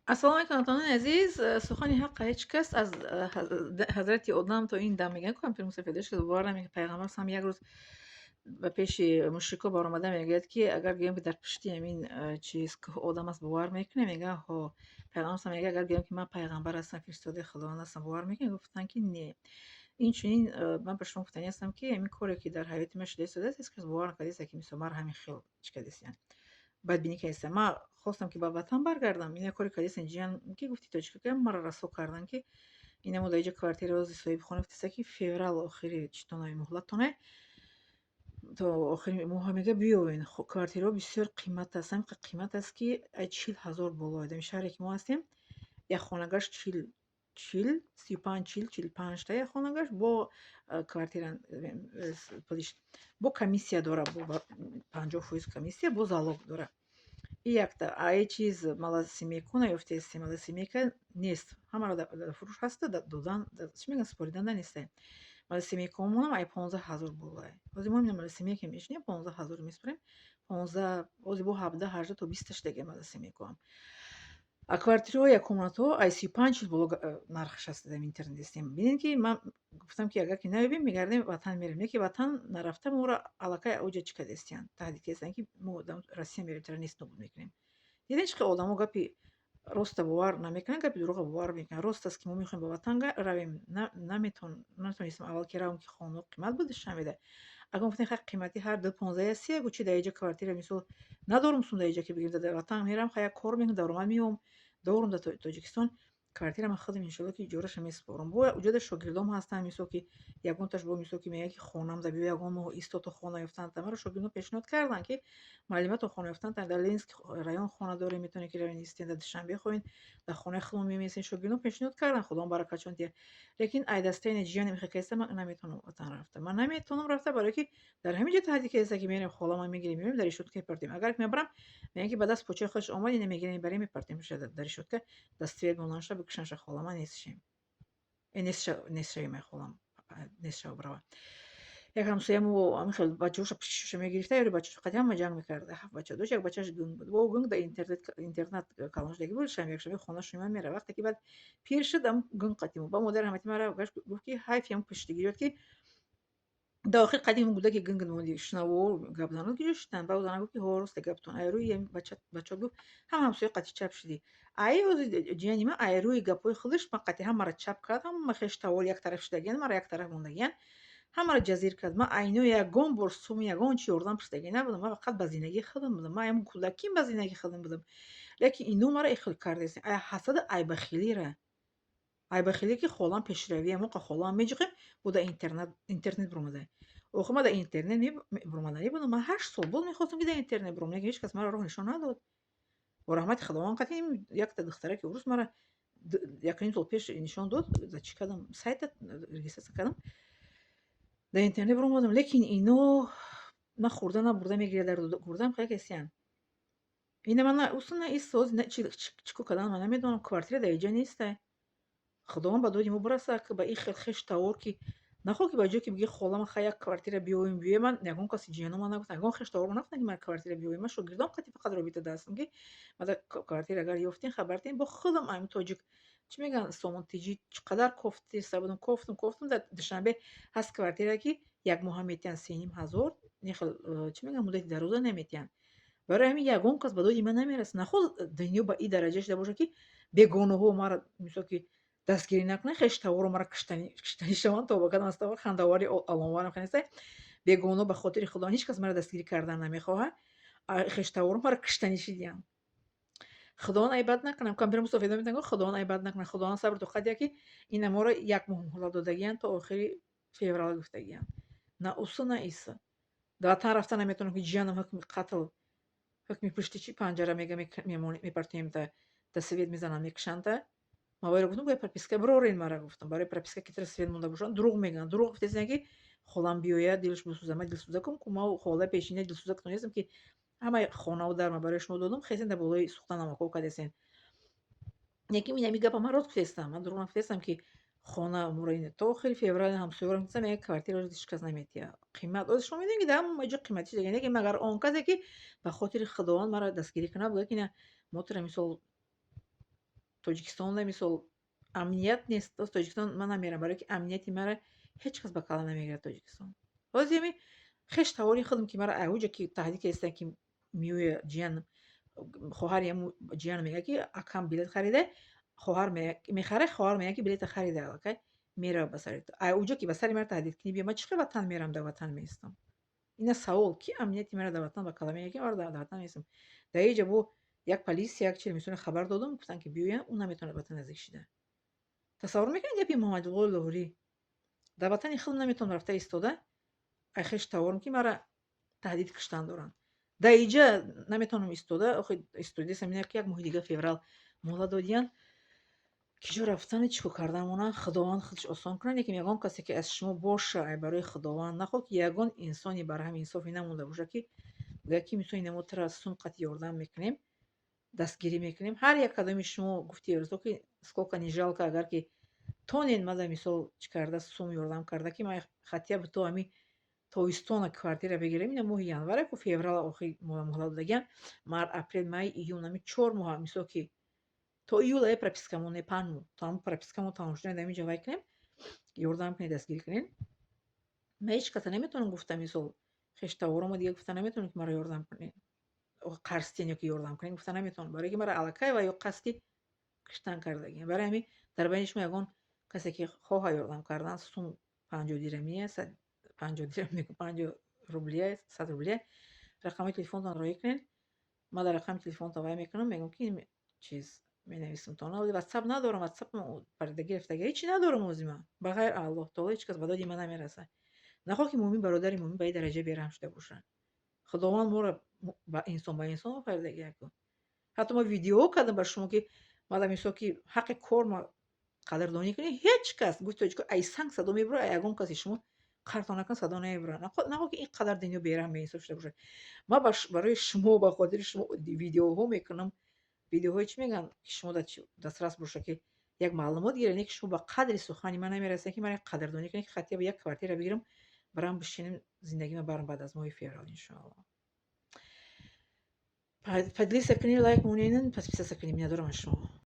Ассалому алайкум, ҳамватанони азиз. Сухани ҳаққа ҳеҷ кас аз ҳазрати Одам то ин дам мегӯянд, ку ҳампир мусафедо шуд, бовар намекунад. Пайғамбар сам як рӯз ба пеши мушрико баромада мегӯяд, ки агар гӯем, ки дар пушти ҳамин чиз кӯҳ одам аст, бовар мекунем? Мегӯянд: ҳо. Пайғамбар сам мегӯяд: агар гӯем, ки ман пайғамбар ҳастам, фиристодаи Худованд ҳастам, бовар мекунем? Гуфтанд, ки не. Инчунин ман ба шумо гуфтанӣ ҳастам, ки ҳамин коре, ки дар ҳаёти ман шуда истодааст, ҳеҷ кас бовар накардааст, ки мисол маро ҳамин хел чӣ кардастиянд, бадбинӣ кардастиянд. Ман хостам, ки ба ватан баргардам, ина коре кардастиянд, ҷиян ки гуфти тоҷика, маро расо карданд, ки ина мо дар иҷо квартира ози соҳибхона гуфтаста, ки феврал охири читонаи муҳлаттоне, то охири моҳа мега биёвен. Квартираҳо бисёр қимат аст, ҳамин қимат аст, ки ай 40 000 боло. Дар шаҳре ки мо ҳастем, як хонагаш чил, 35, 40, 45та як хонагаш бо квартира пулиш бо комиссия дора, бо 50% комиссия, бо залог дора. И якта ай чиз малосемейка наёфтаистем, малосемейка нест, ҳамаро дар фурӯш ҳаста, додан, чӣ мегӯянд, супоридан нестае. Малосемейкаомонам ай 15 000 болое. Ҳозир мо малосемейка мешинем, 15 000 месупорем, 15, ҳозир бо 17, 18 то 20та шудаги малосемейкаам. А квартираҳо яккомнатаҳо ай 35, 40 боло нархаш аст дар интернет дистем. Бинед, ки ман гуфтам, ки агар ки наёбем, мегардем, ватан мерем. Леки ватан нарафта, моро аллакай оҷа чӣ кардастиянд, таҳдид кардастиянд, ки мо Россия мерем, тара нест нобуд мекунем. Дидед, чӣ қадр одамо гапи роста бовар намекунанд, гапи дурӯға бовар мекунанд. Рост аст, ки мо мехоҳем ба ватан равем, наметонистем аввал ки равем, ки хонаҳо қимат буд Душанбеда. Агар гуфтем, хай, қиматӣ ҳар ду 15 си ягу чи дар иҷо квартира мисол надорум сум дар иҷо ки бигирем, дар ватан мерам, хай, як кор мекунам, даромад меём, дорум дар Тоҷикистон квартира, ман худам иншоалло ки иҷораша месупорам. Бо уҷода шогирдом ҳастанд, мисол ки ягонташ бо мисол ки мегӯяд, ки хонам да биё, ягон моҳ исто то хона ёфтан. Маро шогирдон пешниҳод карданд, ки муаллима, то хона ёфтан дар Ленинский район хона дорем, метавонед ки равед истен, дар Душанбе хоҳед, дар хонаи худмон мемесем. Шогирдон пешниҳод карданд, Худованд баракатшон диҳад. Лекин ай дастаи ҷияне мехоҳ, ман наметавонам ватан рафта, ман наметавонам рафта, барое ки дар ҳамин ҷо таҳдид кардааст, ки мерем, холама мегирем, меоем, дар решётка мепартем. Агар ки мебарам, мегӯянд, ки ба даст почаи худаш омад, ина мегирем, мебарем, мепартем дар решётка, дастсвет монанша бикушанша, холама нест шем, нест шавем, ай холам нест шава барава. Як ҳамсоямо ҳамин хел бачаҳоша пишиша мегирифта, ёри бачаҳош қати ҳама ҷанг мекарда. Ҳафт бача дошт, як бачааш гунг буд. Бо гунг дар интернат калон шудагӣ буд. Шанбе, якшанбе хонашон меомад, мерафт. Вақте ки баъд пир шуд, ам гунг қатӣ ба модари ҳамати мара гашт, гуфт, ки ҳайфи ҳам пуштигирёд, ки дар охир қадим кӯдаки гунг монди, шунаво гап занад, ки ҷо шудан. Баъд зана гуфт, ки ҳо, росте гаптон, ай рӯи бачаҳо, гуфт, ҳама ҳамсоя қати чап шудӣ. Ай ҳозир ҷияни ман ай рӯи гапҳои худаш ман қати ҳамаро чап кард, ҳама хештавол як тараф шудагиян, маро як тараф мондагиян, ҳамаро ҷазир кард. Ман айно ягон бор суми, ягон чи ёрдам пурсидагӣ набудам. Ман фақат ба зиндагии худам будам, ман ям кӯдаким ба зиндагии худам будам, лекин ино маро ихел кардааст. Ай ҳасаду ай бахилира, ай бахилӣ, ки холам пешравия, мо холаам меҷиқем, бо дар интернет биромада. Охир ман дар интернет биромаданӣ будам. Ман 8 сол боз мехостам, ки дар интернет биром, лекин ҳеҷ кас маро роҳ нишон надод. Бо раҳмати Худованд қатъи якта духтараки урус мара якним сол пеш нишон дод, чӣ кардам, сайта регистрация кардам, дар интернет биромадам. Лекин ино на хӯрда, на бурда мегирад, дар гурдам хеле касиянд. Ина ман усна исоз чӣ кор кардан ман намедонам. Квартира дар иҷо нестай. Худованд ба доди мо бирасад, ки ба ин хел хеш тавор, ки нахоҳ, ки ба ҷое ки бигӯи холама, хай, як квартира биёем, биёем. Ман ягон каси ҷиянома нагуфтам, ягон хеш таворма нагуфтам, ки ман квартира биёем. Ман шогирдом қати фақат робита даастам, ки мада квартира агар ёфтем, хабар диҳем. Бо худам ами тоҷик, чӣ мегӯянд, сомон тиҷӣ, чӣ қадар кофтиста будам, кофтум, кофтум. Дар Душанбе ҳаст квартира, ки як моҳа метиҳанд 3500, нехел, чӣ мегӯянд, муддати дароза наметиҳанд. Барои ҳамин ягон кас ба доди ман намерасад. Нахоҳ дунё ба ин дараҷа шуда бошад, ки бегонаҳо маро мисол ки дастгирӣ накунанд, хеш таворо маро киштанӣ шаванд. Тоба кардам, астағфир, хандавари аломварам ханеста. Бегонаҳо, ба хотири Худо, ҳеҷ кас маро дастгирӣ кардан намехоҳад, хештаворо маро киштанӣ шидиянд. Худованд айбат накунам, кампир мусофида метавон, Худованд айбат накунад, Худованд сабр тоқат диҳад, ки ина моро як моҳ муҳлат додагиянд, то охири феврал гуфтагиянд. На усу, на иса. Дар ватан рафта наметавонам, ки ҷиянам ҳукми қатл, ҳукми пушти чӣ панҷара мега, мепартоем, та свет мезананд, мекушанд. Ман вайро гуфтам, бояд прописка бирорен мара, гуфтам, барои прописка ки тира свет монда бошанд, дурӯғ мегӯянд. Дурӯғ гуфтесиянд, ки холам биёяд, дилаш бисӯзад. Ман дилсӯза кун ку, ман хола пешина дилсӯза кунонистам, ки ҳамаи хонаву дарма барои шумо додам, хесен дар болои сӯхта намакҳо кардесен. Лекин ин ҳами гапа ман рост гуфтестам, ман дурӯғ нагуфтестам, ки хона моро то охири феврал ҳамсоёрам гуфтам, як квартира ҳеҷ кас наметиҳад. Қимат оз шумо медонед, ки дар ҳама ҷо қиматӣ шуда. Лекин магар он касе, ки ба хотири Худованд маро дастгирӣ кунад, бигӯяд, ки ина мо туро мисол Тоҷикистонда, мисол, амният нест. Тоҷикистон ман намерам, барое ки амнияти мара ҳеҷ кас ба кала намегирад Тоҷикистон. Ҳозир ами хеш тавори худам, ки мара ауҷа ки таҳдид кардастанд, ки миёя ҷиян, хоҳари ҳаму ҷиян мегӯяд, ки акам билет харида, хоҳар мехара, хоҳар мегӯяд, ки билета харида, аллакай мерава ба сари ту. Ауҷа ки ба сари мара таҳдид кунӣ, биё, ман чӣ хел ватан мерам, дар ватан меистам? Ина савол: ки амнияти мара дар ватан ба кала мегирад, ки мара дар ватан меистам? Дар иҷа бо як полисия, як чиз мисоли хабар додум, гуфтанд, ки биёянд, ӯ наметавонад ватан наздик шида. Тасаввур мекунед, гапи Муҳаммадиқболи Лоҳурӣ: дар ватани худам наметавонам рафта истода, ай хеш таворам, ки мара таҳдид куштан доранд, дар иҷа наметавонам истода. Охи истодисам, ки як моҳи дига, феврал, муҳлат додиянд. Ки ҷо рафтани, чӣ кор карданмона, Худованд худаш осон кунад. Лекин ягон касе, ки аз шумо боша, ай барои Худованд, нахоҳ, ки ягон инсони барҳами инсофе намонда боша, ки гӯяд, ки мисол, ина мо тура сум қати ёрдам мекунем, дастгирӣ мекунем. Ҳар як кадоми шумо гуфти рӯзо, ки сколько не жалко, агар ки тонен мада, мисол, чӣ карда, сум ёрдам карда, ки ман хотя бы то ами тобистона квартира бигирем. Ина моҳи январе ку, феврал охи муҳлат додагиам, март, апрел, май, июн, ами 4 моҳа, мисол, ки то июл ае пропискамон не, 5 моҳ, то ҳамн пропискамон тамом шуда, дар инҷа вай кунем, ёрдам кунед, дастгирӣ кунед. Ман ҳеҷ каса наметавонам гуфта, мисол, хештаворомо дига гуфта наметавонам, ки маро ёрдам кунед, қарз тиҳен ё ки ёрдам кунед, гуфта наметавонам, барое ки мара аллакай ва ё қасди киштан кардагиам. Барои ҳамин дар байни шумо ягон касе, ки хоҳа ёрдам кардан, сум 50 дирҳамия, 50 дирҳам, 50 рублия, 100 рублия, рақами телефонтон роҳӣ кунед. Ман дар рақами телефонтон вай мекунам, мегӯям, ки чиз менависам. Ватсап надорам, ватсапам парида гирифтага, ҳечи надорам ози ман. Ба ғайр Аллоҳ таоло ҳеҷ кас ба доди ман намерасад. Нахоҳ, ки мӯмин бародари мӯмин ба ин дараҷа бераҳм шуда бошад. Худованд моро ба инсон ба инсон офаридагиаку. Ҳатто ма видеоҳо кардам ба шумо, ки мада, мисол, ки ҳаққи кор ма қадрдонӣ кунед. Ҳеҷ кас, гуфти тоҷико, ай санг садо мебурад, ай ягон каси шумо қартон накун, садо намебурад. Нахоҳ, ки ин қадар дунё бераҳм, беинсоф шуда бошад. Ман барои шумо, ба хотири шумо видеоҳо мекунам, видеоҳои, чӣ мегӯянд, ки шумо дастрас боша, ки як маълумот гиред, не ки шумо ба қадри сухани ман намерасед, ки ман қадрдонӣ кунед, ки хотя бы як квартира бигирам, барам бишинем, зиндагима барам баъд аз моҳи феврал, иншоалло. Поделиться кунед, лайк монед, подписаться кунед. Миннатдорам аз шумо.